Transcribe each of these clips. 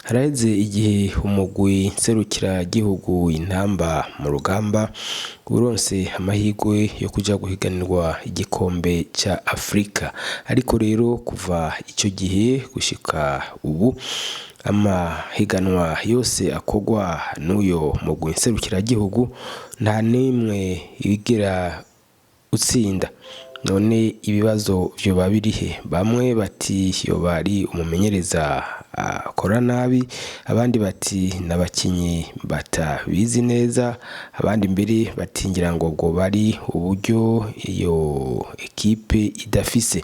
Haraheze igihe umugwi nserukiragihugu Intamba mu rugamba uronse amahirwe yo kuja guhiganirwa igikombe ca Afrika, ariko rero kuva ico gihe gushika ubu amahiganwa yose akorwa n'uyo mugwi nserukiragihugu nta nimwe wigera utsinda. None ibibazo vyoba birihe? Bamwe bati yoba ari umumenyereza akora nabi, abandi bati n'abakinyi batabizi neza, abandi mbere bati ngira ngo bwoba ari uburyo iyo ekipe idafise.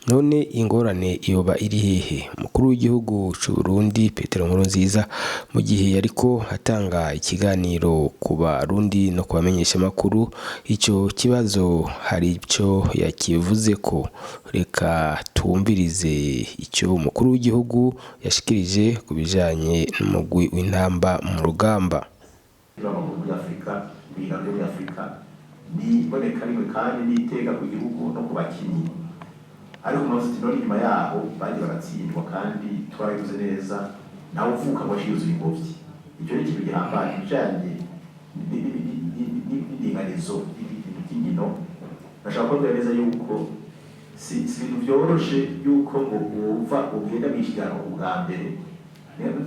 None ingorane yoba iri hehe? Umukuru w'igihugu c'Uburundi Petero Nkurunziza mu gihe yariko atanga ikiganiro ku barundi no ku bamenyeshamakuru, ico kibazo hari ico yakivuzeko. Reka twumvirize ico umukuru w'igihugu yashikirije ku bijanye n'umugwi w'intamba mu rugamba. W'amaguru muri Afurika, ibiganiro muri Afurika ni iboneka rimwe kandi n'iteka ku gihugu no ku bakinyi. Ariko umunsi none inyuma yaho bagiye baratsindwa, kandi twarabivuze neza, nawe uvuka ngo ashiyuzuye ingobyi. Icyo ni ikintu gihambaye ibijanye n'indinganizo y'ibintu by'inkino. Nashaka kubabwira neza yuko si ibintu vyoroshe yuko ngo wumva ugenda mw'ihiganwa ubwa mbere.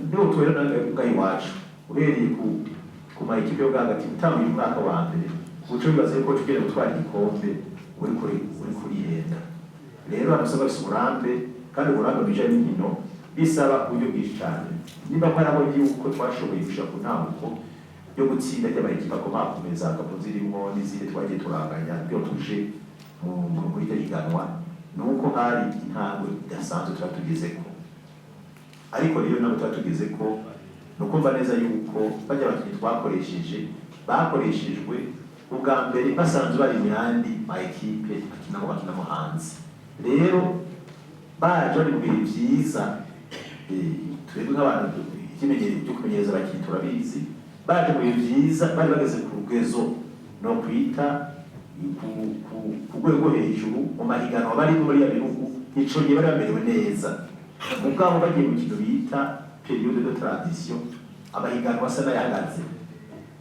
Niho tubera nange ngaha iwacu, uhereye ku ma ekipe yo hagati, utanguye umwaka wa mbere uca wibaza yuko uca ugenda gutwara igikombe, uriko urihenda. Rero hano usanga bafise uburambe, kandi uburambe mu bijanye n'inkino bisaba uburyo bwinshi cane. Niba mwarabonye yuko twashoboye gushika ku ntambuko yo gutsinda ry'ama ekipe akomakomeye, za Gabon zirimwo n'izindi twagiye turanganya, byo tuje muri iryo higanwa, ni uko hari intambwe idasanzwe tuba tugezeko. Ariko rero ntabwo tuba tugezeko, ni ukumva neza yuko bajya abakinyi twakoresheje bakoreshejwe ubwa mbere basanzwe bari mu yandi ma ekipe bakinamo hanze. Rero baje bari mu bihe vyiza. Twebwe nk'abantu ikimenyero byo kumenyereza abakinyi turabizi, baje mu bihe vyiza, bari bageze ku rugezo no kwita ku rwego rwo hejuru mu mahiganwa barimo muri ya bihugu. Ico gihe bari bamerewe neza, mugabo bagiye mu kintu bita période de transition, amahiganwa asa n'ayahagaze,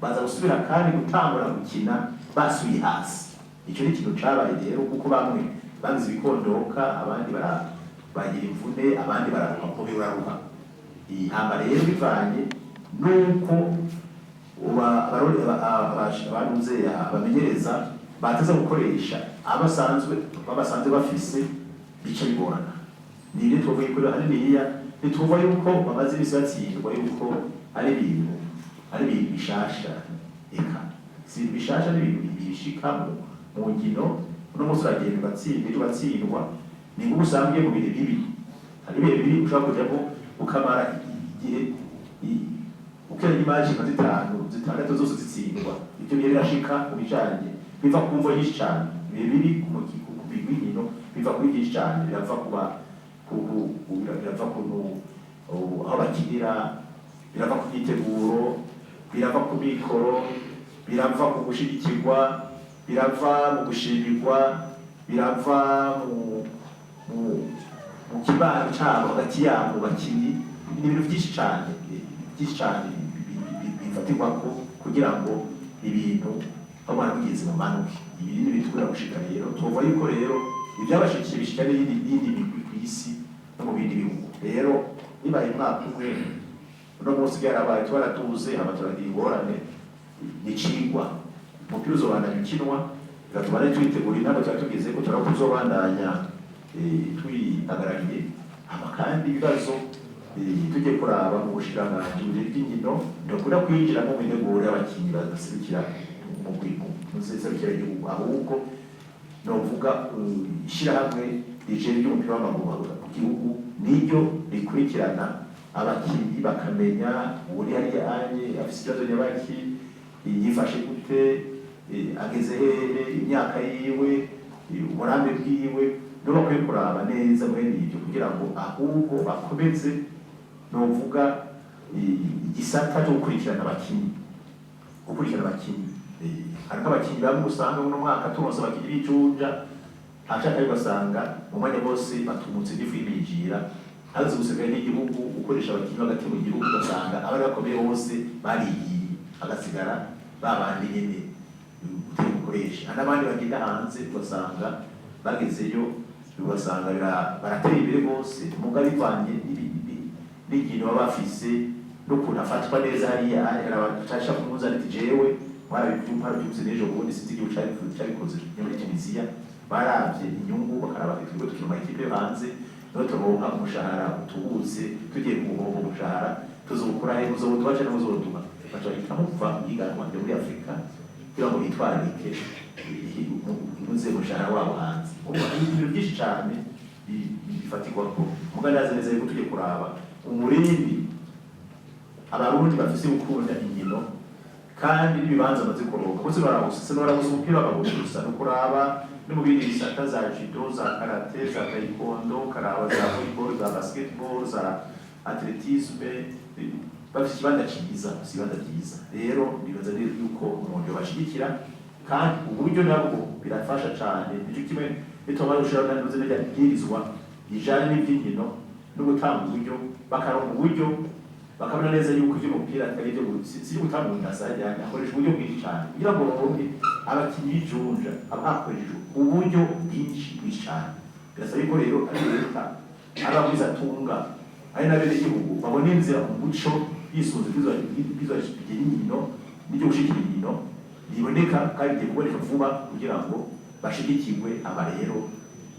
baza gusubira kandi gutangura gukina basubiye hasi. Ico ni ikintu cabaye rero, kuko bamwe bagize ibikondoka, abandi bagira imvune, abandi bararuha, umubiri uraruha. Ihamba rero bivanye nuko abanuze abamenyereza bateza gukoresha abasanzwe babasanzwe bafise, bica bigorana. Ni ibyo tuvuye kuri haniniya. Ntituvuga yuko bamaze imisi batsindwa yuko ari ibintu bishasha. Eka, si ibintu bishasha, ni ibintu bishika mu nkino. Uno munsi uragenda ugatsinda, ejo ugatsindwa. Ni ngombwa usanga ugiye mu bihe bibi. Hari ibihe bibi ushobora kujyamo ukamara igihe ukera imaji nka zitanu, zitandatu zose zitsindwa. Ibyo bihe birashika mu bijanye, biva ku mvo nyinshi cane. Ibihe bibi ku migwi y'inkino biva kuri byinshi cane. Birava kuba birava ku aho bakinira, birava ku myiteguro, birava ku mikoro, birava ku gushigikirwa, birava mu gushimirwa, birava mu kibano cabo hagati yabo bakinyi. Ni ibintu byinshi cane, byinshi cane bifatirwako kugira ngo ibintu bamara bigeze mu manuke. Ibi ni ibintu gushika. Rero tuvuga yuko rero ibyabashikiye bishika n'iyindi migwi ku isi no mu bindi bihugu. Rero bibaye umwaka umwe, uno munsi byarabaye, twaratuze hama turagira ingorane. Ni icigwa. Umupira uzobandanya ukinwa. Reka tubane twitegura intambwe tuba tugeze ko turabona tuzobandanya twihagarariye. Hama kandi ibibazo, tujye kuraba mu bushikiranganji bw'inkino, ntibakunda kwinjiramo mu miteguro y'abakinyi baserukira umugwi muserukira igihugu. Ahubwo novuga ishirahamwe rijejwe ry'umupira w'amaguru mu gihugu niryo rikurikirana abakinyi, bakamenya uri hariya anye afise ikibazo nyabaki, yifashe gute, ageze hehe, imyaka yiwe, uburambe bwiwe. Nibo bakwiye kuraba neza mwene ibyo kugira ngo ahubwo bakomeze novuga igisata cyo gukurikirana abakinyi, gukurikirana abakinyi. Hariko abakinyi bamwe usanga uno mwaka turonse abakinyi b'ijunja, hashaka ugasanga mu mwanya bose batumutse n'ifu y'imijira. Haze gusigaye n'igihugu ukoresha abakinnyi hagati mu gihugu, ugasanga abari bakomeye bose barigiye, hagasigara babandi nyene utari gukoresha. Hari n'abandi bagenda hanze, ugasanga bagezeyo, ugasanga barateye imbere rwose, muga bivanye n'inkino baba bafise n'ukuntu afatwa neza hariya. Hari abatasha kumuzana ati jewe mwarabivyumvise n'ejo bundi, sinzi igihugu cabikoze ni muri Tunisia. Baravye inyungu, bakaraba ati twebwe tukiri mu makipe yo hanze niho turonka umushahara utubutse, tugiye kuwuhomba umushahara tuzowukura he? Muzoduha canke muzoduha? Baca bahitamo kuva mu higanwa ryo muri Afurika kugira ngo bitwararike imuze umushahara wabo hanze. Ubu hari ibintu byinshi cane bifatirwako. Muga ndazi neza yuko tugiye kuraba umurindi Abarundi bafise gukunda inkino kandi n'ibibanza bamaze kuronka bose barabusa, sinarabusa umupira w'amaguru gusa, no kuraba no mu bindi bisata, za judo, za karate, za taekwondo, karaba za volleyball, za basketball, za athlétisme, bafise ikibanza ciza, bafise ibibanza vyiza. Rero nibaza rero yuko umuntu yobashigikira, kandi uburyo nabwo birafasha cane. Nico kimwe nitwamara gushiraho nanduze n'irya bwirizwa rijanye n'ivy'inkino no gutanga uburyo, bakaronka uburyo, bakabona neza yuko ivy'umupira atari ibyo si gutanga umuntu ajyanye, akoresha uburyo bwinshi cyane kugira ngo baronke abakinyi b'ijunja, haba hakoreshejwe uburyo bwinshi bwinshi cyane. Birasaba yuko rero ari leta, ari abagwizatunga, ari n'abenegihugu babona inzira, umuco yisunze ibwirizwa rigena inkino n'iryo gushigikira inkino riboneka, kandi rigiye kuboneka vuba, kugira ngo bashigikirwe. Aba rero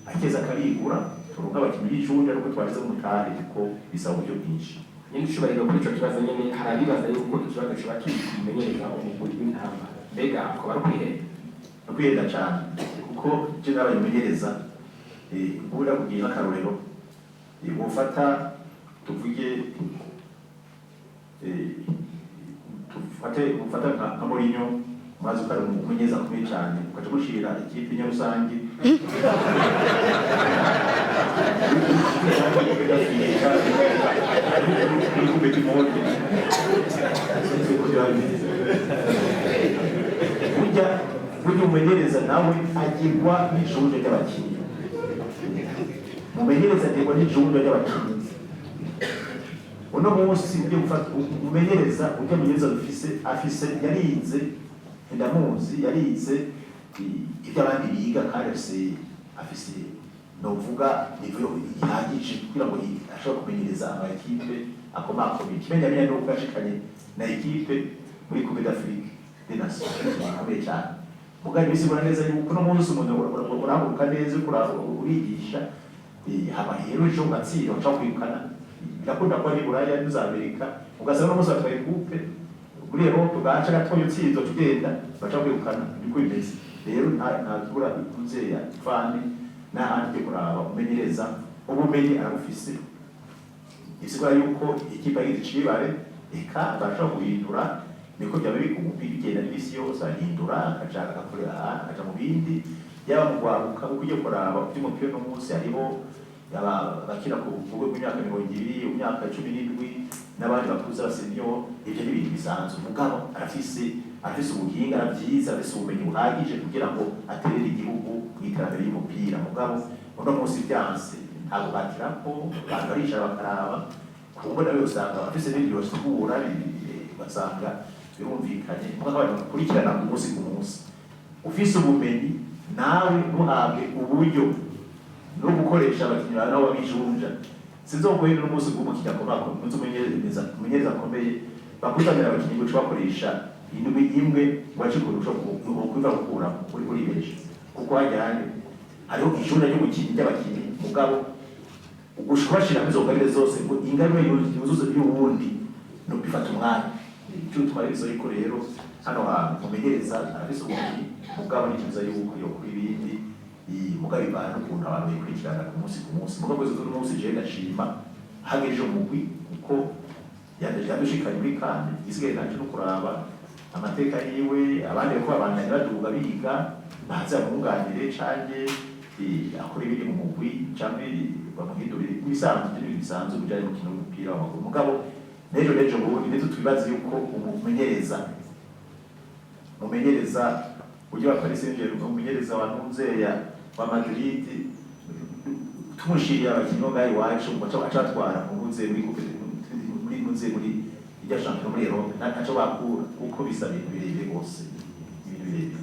akeza karigura, turonke abakinyi b'ijunja, ariko twashize mu mutahe kuko bisaba uburyo bwinshi. Nyine icubahiro, kuri ico kibazo nyene, hari abibaza yuko ikibazo coba kiri kumenyereza umugwi w'Intamba. Mbega ko bari kwihenda? No kwihenda cyane, kuko je nabaye umumenyereza. Ubu ndakubwiye nk'akarorero, wofata tuvuge, tufate ufata nka Mourinho, murazi ko ari umumenyereza akomeye cyane, ukaca mushira ikipe nyarusange muri Coupe du Monde. Sinzi uko byaba bimeze. Burya umumenyereza nawe agirwa n'ijunja ry'abakinnyi. Umumenyereza agirwa n'ijunja ry'abakinnyi. Uno munsi ugiye gufata umumenyereza, ujya mumenyereza dufise, afise, yarize, ndamuzi, yarize ibyo abandi biga, kandi afise novuga niveau ihagije kugira ngo ashobore kumenyereza ama ekipe akomakomeye. Ikimenyamenya ni uko yashikanye na ekipe muri Coupe d'Afrique des Nations, ikomeye cyane. Mugabo bisigura neza yuko uno munsi umuntu urahaguruka neza, uriko urigisha, hama rero ejo ugatsinda, uca kwirukana. Birakunda kuba ni Buraya n'iza Amerika, ugasanga uno munsi batwaye coupe muri Europe, bwaca gatoya utsinze tugenda baca kwirukana. Niko bimeze rero. Nta tubura ikuzeya fani n'ahandi ugiye kuraba umenyereza, ubumenyi arabufise. Bisigura yuko ikipe yagize icibare, eka barashobora guhindura, niko byaba bigenda n'imisi yose, arahindura, akaja agakorera ahandi, akaja mu bindi, yaba mu rwaruka, kuko ugiye kuraba iby'umupira uno munsi hariho yaba abakina ku rwego rw'imyaka 20, imyaka 17, n'abandi bakuze, abasenior. Ibyo ni ibintu bisanzwe. Mugabo arafise ubuhinga, aravyize, arafise ubumenyi buhagije kugira ngo aterere igihugu mu iterambere ry'umupira. Mugabo uno munsi vyanse, ntabwo batirako, abantu baricara bakaraba kumva nawe, usanga afise n'ibindi basigura, ugasanga birumvikanye. Mugabo abantu bakurikirana ku munsi ku munsi, ufise ubumenyi nawe ntuhabwe uburyo no gukoresha abakinnyi bawe nabo babijunja. Sinzoguhindura n'umunsi bw'umukinnyi akomakomeye, umunsi umumenyereza akomeye bakuzanira abakinnyi guca bakoresha indwi imwe ngo ace kurusha kuva gukuramo, uri uribesha, kuko hajyanye hariho ijunja ry'umukinnyi, ry'abakinnyi. Mugabo gushika bashiramo izo ngabire zose ngo ingabire yuzuze y'uwundi, no bifata umwanya. Icyo utwara ibizo. Ariko rero hano hantu mumenyereza arafise ubumenyi, mugabo ni byiza yuko yokora ibindi. Mugabo bivana n'ukuntu abantu bikurikirana ku munsi ku munsi. Mugabo kugeza uno munsi jewe ndashima hagejeje umugwi, kuko yadushikanye muri CAN. Igisigaye naco no kuraba amateka yiwe, abandi bariko babandanya baduga biga, baze bamwunganire canke akora ibindi mu mugwi, canke bamuhindurire. Ibisanzwe, ibyo ni ibintu bisanzwe bijanye n'umukino w'umupira w'amaguru. Mugabo n'ejo bundi nitwo twibaze yuko umumenyereza ujya wa Paris Saint-Germain, umumenyereza wa Nunzeya wa Madrid. Tumushiriye abakinyi bo ngaha iwacu ngo aca atwara mu ntuze muri coupe, muri ntuze, muri irya champion muri Europe, ntaco bakura, kuko bisaba ibintu birebire rwose, ibintu birebire.